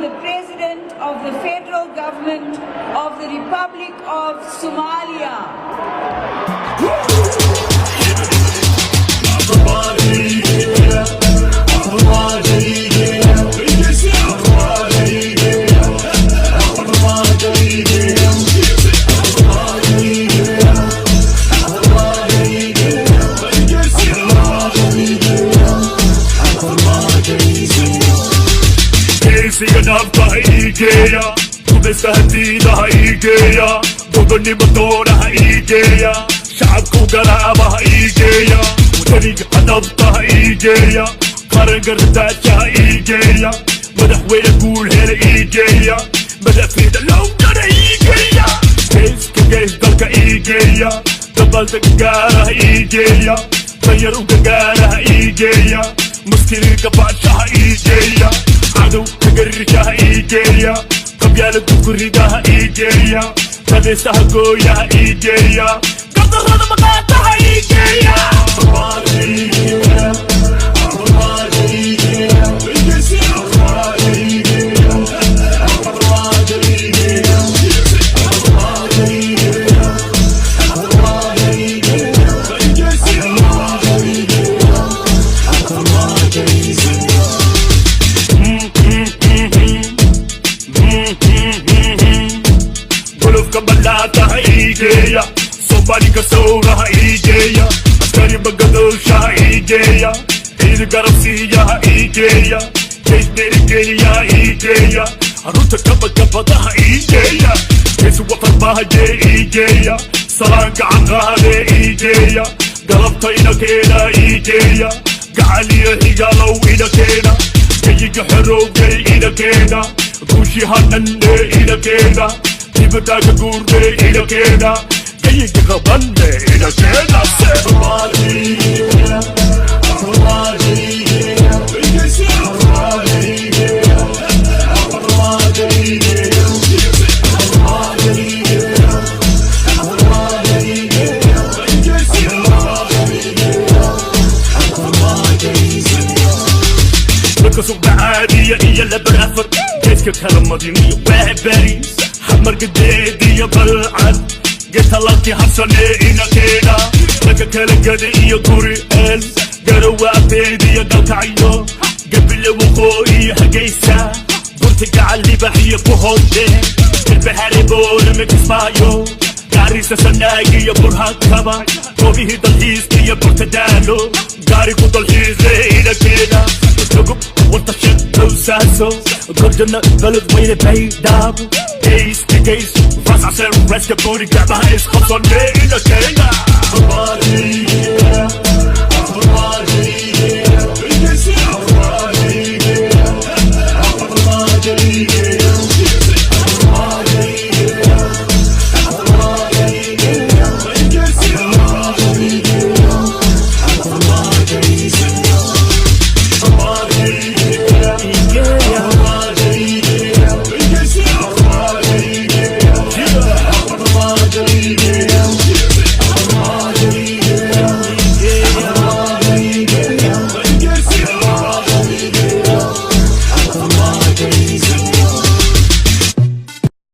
the President of the Federal Government of the Republic of Somalia. Geesiga nabta ha ii geeya, gumaysta hadiida ha ii geeya, gobonimo doona ha ii geeya, shacabku garaaba ha ii geeya, wadaniga hadabta ha ii geeya, qaranka radaaja ha ii geeya, madaxweyne guul hela ii geeya, madafiida lowdana ii geeya, geeska gees dalka ii geeya, dabaaldega gaara ha ii geeya, danyar u gargaara ha ii geeya, maskiriga baasha ha ii geeya, cadow kagarirka ha ii geeya, qabyaalada kurida ha ii geeya, talisaha gooya ha ii geeya, gardarrada maqaata ha ii geeya. Gulufka ballaata ha ii geeya, Soomaaliga sowra ha ii geeya, askari bagadoosha ha ii geeya, ciid garabsiiya ha ii geeya, gees dhiirigeliya ha ii geeya, carruurta kabakabada ha ii geeya, gees wafarbaahajee ii geeya, salaan gacan qaadee ii geeya, galabta ina keena ii geeya, gacal iyo xigaalow ina keena, geyiga xorowgay ina keena, guushii hadhanne ina keena, dibadaaga guurne ina keena, geyiga qabanne ina keena. Dadka suuqa caadiya iyo labar afar geeska kala madiniyo waa Bariis xamargadeed iyo Balcad getalaalkii habsanee ina keena, dadka kala gada iyo guri eel garowa abteed iyo galkacyo gabile waqooyi iyo Hargeysa burta gacal libax iyo ku hoode galbahare Boorame Kismaayo Gaarisa Sanaag iyo Burhakaba goobihii dalxiiska iyo burta daalo gaari ku dalxiise ina keena, tugub warta shaqowsaaso gorjana baled weyne Baydhaabo geyska geys rascaseen reska boori gacmaha isqabsane ina keena.